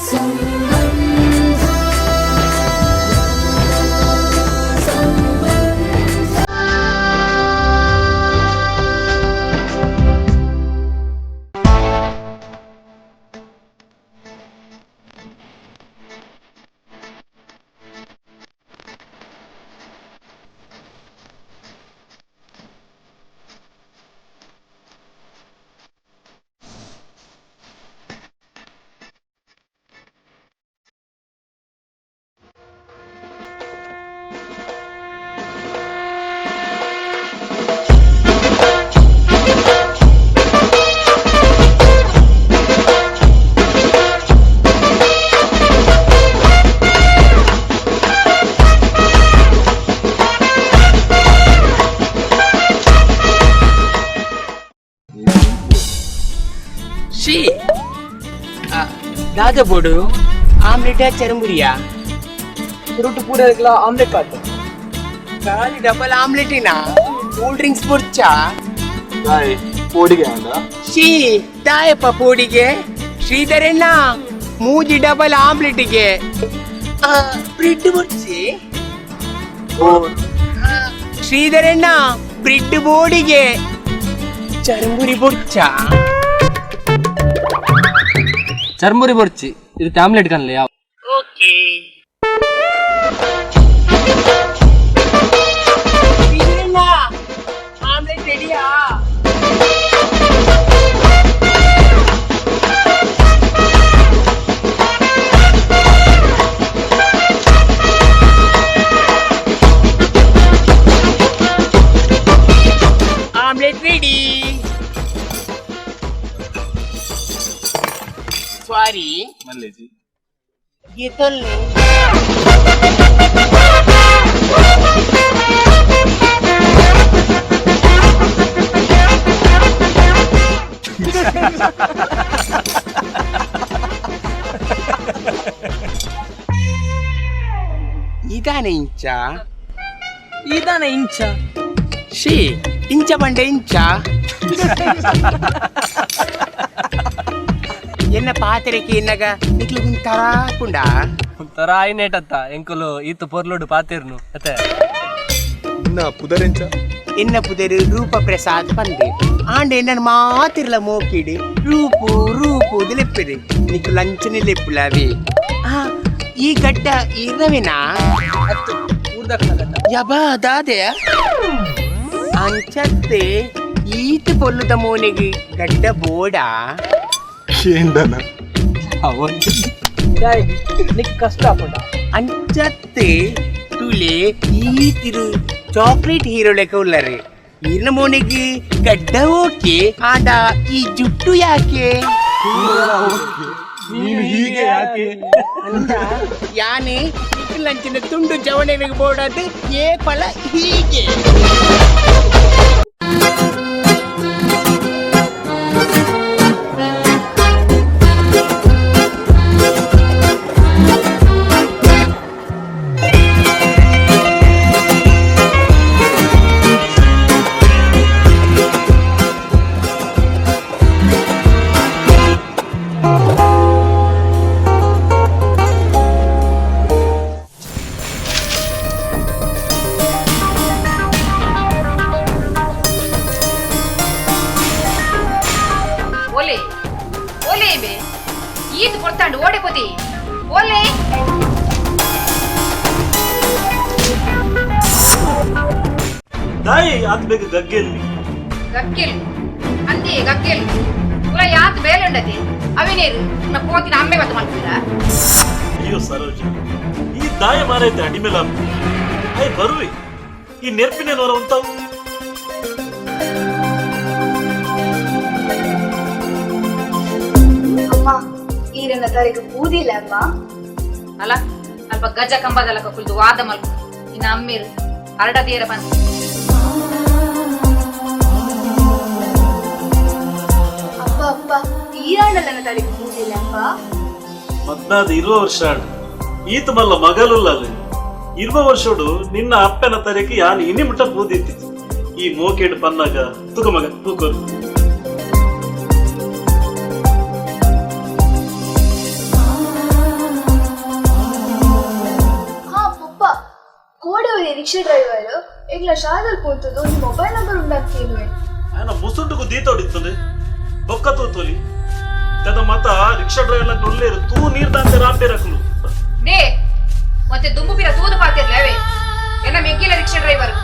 She ದಾದ ಬೋಡು omelette ಚರುಂಬುರಿಯಾ? ಸುರುಟು ಪೂರ ಆಮ್ಲೆಟ್ ಪಾತು. ಖಾಲಿ ಡಬಲ್ ಆಮ್ಲೆಟಿನ ಕೂಲ್ ಡ್ರಿಂಕ್ಸ್ ಬುರ್ಚಾ? ಬಾಯ್ ಪೋಡಿಗೆ ಅಂದ. She, ದಾಯಪ್ಪ ಪೋಡಿಗೆ? ಶ್ರೀಧರಣ್ಣ, ಮೂಜಿ ಡಬಲ್ ಆಮ್ಲೆಟಿಗೆ ಬ್ರೆಡ್ ಬುರ್ಚಿ. ಶ್ರೀಧರಣ್ಣ, ಬ್ರೆಡ್ ಬೋಡಿಗೆ ಚರುಂಬುರಿ ಬುರ್ಚಾ? ಚರ್ಮುರಿ ಬೊರ್ಚಿ, ಇದು ಆಮ್ಲೆಟ್ ಕನ್ಲೆ ಯಾವ. ಓಕೆ ಶ್ರೀಧರಣ್ಣ, ಆಮ್ಲೆಟ್ ರೆಡಿಯಾ? Omelette ready. ಸಾರಿ. ಮಲ್ಲೇಜಿ. घेतल. ಇದಾನೆ ಇಂಚ. ಇದಾನೆ ಇಂಚ. She, ಇಂಚ ಬಂಡೆ ಇಂಚ. ಎನ್ನ ಪಾತ್ರೆಗೆ ಎನ್ನಗ ನಿಕ್ಲು ತರಾಪುಂಡ. ಒಂಥರ ಆಯ್ನೇಟತ್ತ ಎಂಕುಲು ಈತು ಪೊರ್ಲುಡು ಪಾತಿರ್ನು ಅತ್ತೆ. ಇನ್ನ ಪುದರೆಂಚ? ಎನ್ನ ಪುದರು ರೂಪ ಪ್ರಸಾದ್ ಪಂದೆ. ಆಂಡ ಎನ್ನ ಮಾತಿರ್ಲ ಮೋಕಿಡು ರೂಪು ರೂಪು ಲೆಪ್ಪೆದು. ನಿಕ್ಕು ಲಂಚನೆ ಲೆಪ್ಪುಲಾವೆ. ಆ, ಈ ಗಡ್ಡ ಇರವೇನಾ? ಅತ್ತು ಊರ್ದಕ್ಕನ ಗಡ್ಡ. ಯಬಾ ದಾದೆ ಅಂಚತ್ತೆ ಈತ ಪೊಲ್ಲುದ ಮೋನೆಗೆ ಗಡ್ಡ ಬೋಡ. ಕೇಂಡನ. ನಿಕ್ ಕಷ್ಟ ಆಪುಂಡ. ಅಂಚತ್ತೆ ತುಲೆ ಈ ತಿರು ಚಾಕ್ಲೇಟ್ ಹೀರೋ ಲೆಕ್ಕ ಉಲ್ಲರೆ. ಈರ್ನ ಮೋನೆಗೆ ಗಡ್ಡ ಓಕೆ, ಆಂಡ ಈ ಜುಟ್ಟು ಯಾಕೆ? ನೀನು ಹೀಗೆ ಯಾಕೆ? ಅಂತ ಯಾನೆ ಲಂಚಿನ ತುಂಡು ಜವಣೆಗೆ ಬೋಡದು ಏ ಫಲ ಹೀಗೆ. ಓಲೆ ಓಲೆ ಬೆ, ಈತ್ ಕೊಡ್ತಾಂಡು ಓಡೆ ಪೋತಿ ಓಲೆ. ದಾಯಿ ಆತ್ ಬೇಗ ಗಗ್ಗೆಲ್ಲಿ. ಗಕ್ಕೆಲು ಅಂದೆ ಗಕ್ಕೆಲು ಪುರ ಯಾತ್ ಬೇಲೆ ಉಂಡತಿ ಅವಿನೇರು ನ ಪೋತಿನ ಅಮ್ಮೆ ಬತ್ತ ಮಾಡ್ತೀರಾ? ಅಯ್ಯೋ ಸರೋಜ, ಈ ದಾಯ ಮಾರೈತೆ ಅಡಿಮೇಲ ಅಯ್ಯ ಬರುವೆ. ಈ ನೆರ್ಪಿನೇನವರ ಉಂತಾವು. ಅಮ್ಮ, ಈರನ್ನ ತಲೆಗೆ ಬೂದಿಲ್ಲ ಅಮ್ಮ. ಅಲ್ಲ, ಅಲ್ಪ ಗಜ ಕಂಬದಲಕ ಕುಲ್ದು ವಾದ ಮಲ್ಪು ಇನ್ನ ಅಮ್ಮೇರು ಅರಡ ತೀರ ಬಂದು. ಅಪ್ಪ ಅಪ್ಪ, ಈರಾಣಲ್ಲನ ತಲೆಗೆ ಬೂದಿಲ್ಲ ಅಪ್ಪ. ಮದ್ನಾದ 20 ವರ್ಷ ಆಂಡ್. ಈತ ಮಲ್ಲ ಮಗಲುಲ್ಲ ಅಲ್ಲಿ 20 ವರ್ಷಡು ನಿನ್ನ ಅಪ್ಪನ ತರಕ್ಕೆ ಯಾನ್ ಇನಿ ಮುಟ್ಟ ಬೂದಿತ್ತಿ. ಈ ಮೋಕೇಡು ಪನ್ನಾಗ ತುಕ ಮಗ ತೂಕೋರು. ರಿಕ್ಷಾ ಡ್ರೈವರ್ ಎಂಗ್ಲ ಶಾದಲ್ ಪೋತುದು ಒಂಜಿ ಮೊಬೈಲ್ ನಂಬರ್ ಉಂಡಾತ್ ಕೇನುವೆ. ఆయన ಮುಸುಂಟುకు ದೀತೋಡಿತ್ತುಂಡು ಬೊಕ್ಕ ತೂತೋಲಿ ತದ ಮತ ರಿಕ್ಷಾ ಡ್ರೈವರ್ ನೊಲ್ಲೇರು ತೂ ನೀರ್ ದಾಂತೆ ರಾಪೇರಕುಲು. ಡೇ ಮತ್ತೆ ದುಂಬು ಪಿರ ತೂದು ಪಾತಿರ್ಲೆ ಅವೇ ಎನ್ನ ಮೆಗ್ಗಿಲ ರಿಕ್ಷಾ ಡ್ರೈವರ್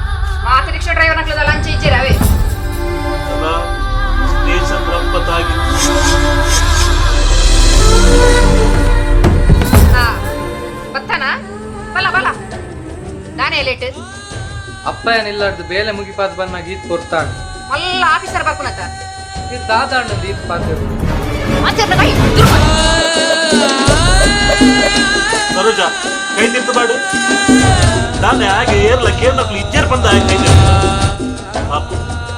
ಮಾತ ರಿಕ್ಷಾ ಡ್ರೈವರ್ ನಕ್ಲದ ಲಂಚ ಇಜ್ಜೆರ್ ಅವೇ. ಅಲ್ಲ ಸ್ಟೇಷನ್ ರಂಪತಾಗಿ. ಹಾ ಬತ್ತಾನ ಬಲ ಬಲ ದಾನೇ ಲೇಟ್. ಅಪ್ಪ ಏನಿಲ್ಲಾರ್ದು ಬೇಲೆ ಮುಗಿಪಾದ ಬನ್ನಾಗ ಈತ್ ಕೊರ್ತಾಣ. ಮಲ್ಲ ಆಫೀಸರ್ ಬರ್ಪುನತ. ಇದು ದಾದಾಣ್ಣದು ಈತ್ ಪಾತೆ. ಆಚರಣೆ ಕೈ ದುರ್ಬ. ಸರೋಜ ಕೈ ತಿರ್ತಬಾಡು ದಾನೆ ಹಾಗೆ ಏರ್ಲ ಕೇರ್ನಕ್ಲು ಇಜ್ಜೇರ್ ಬಂದ ಹಾಗೆ ಕೈ ತಿರ್ತು. ಪಾಪ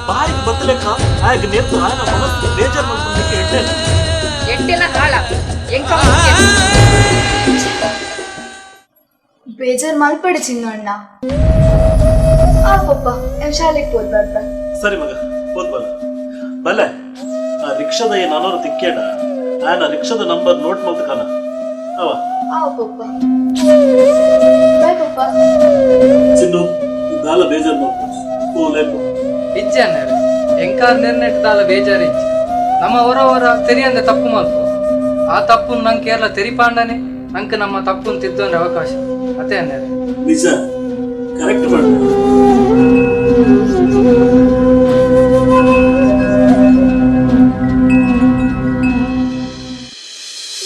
ಬಾರಿಗೆ ಬತ್ತಲೆಕ್ಕ ಹಾಗೆ ನೇರ್ತು ఆయన ಮನಸ್ಸು ಬೇಜಾರು ಮಾಡ್ಕೊಂಡಿಕ್ಕೆ ಎಡ್ಡೆ. ಎಡ್ಡೆನ ಹಾಳ ಎಂಕ. ಬೇಜಾರ್ ಮಲ್ಪಡೆ ಚಿನ್ನು ಅಣ್ಣ. ಆ ಪಪ್ಪ ಏನ್ ಶಾಲೆಗೆ ಪೋದ್ ಬರ್ಬ. ಸರಿ ಮಗ ಹೋದ್ ಬಲ ಬಲೆ. ಆ ರಿಕ್ಷಾದ ಏನ್ ಅನೋರು ತಿಕ್ಕೇಡ ఆయన ರಿಕ್ಷಾದ ನಂಬರ್ ನೋಟ್ ಮಲ್ತಕನ ಅವ. ಆ ಪಪ್ಪ ಬಾಯ್ ಪಪ್ಪ. ಚಿನ್ನು ದಾಲ ಬೇಜಾರು ಮಾಡ್ಕೊ ಓ ಲೇಪು. ಇಜ್ಜೆ ಅನ್ನೇರು ಎಂಕಾರ್ ನಿರ್ನೆಟ್ ದಾಲ ಬೇಜಾರು ಇಜ್ಜಿ. ನಮ್ಮ ಹೊರ ಹೊರ ತೆರಿಯಂದೆ ತಪ್ಪು ಮಲ್ಪ ಆ ತಪ್ಪು ನಂಗೆ ಕೇರಳ ತೆರಿಪಾಂಡನೆ ನಂಗೆ ನಮ್ಮ ತಪ್ಪು ತಿದ್ದೊಂದ್ರೆ ಅವಕಾಶ ಅದೇ ಅನ್ನೇರು. ನಿಜ ಕರೆಕ್ಟ್ ಮಾಡ.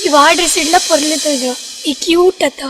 ಈ ವಾಡ್ರೆಸ್ ಇಲ್ಲ ಪೊರ್ಲು ಈ ಕ್ಯೂಟ್ ಅತ್ತ.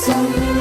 So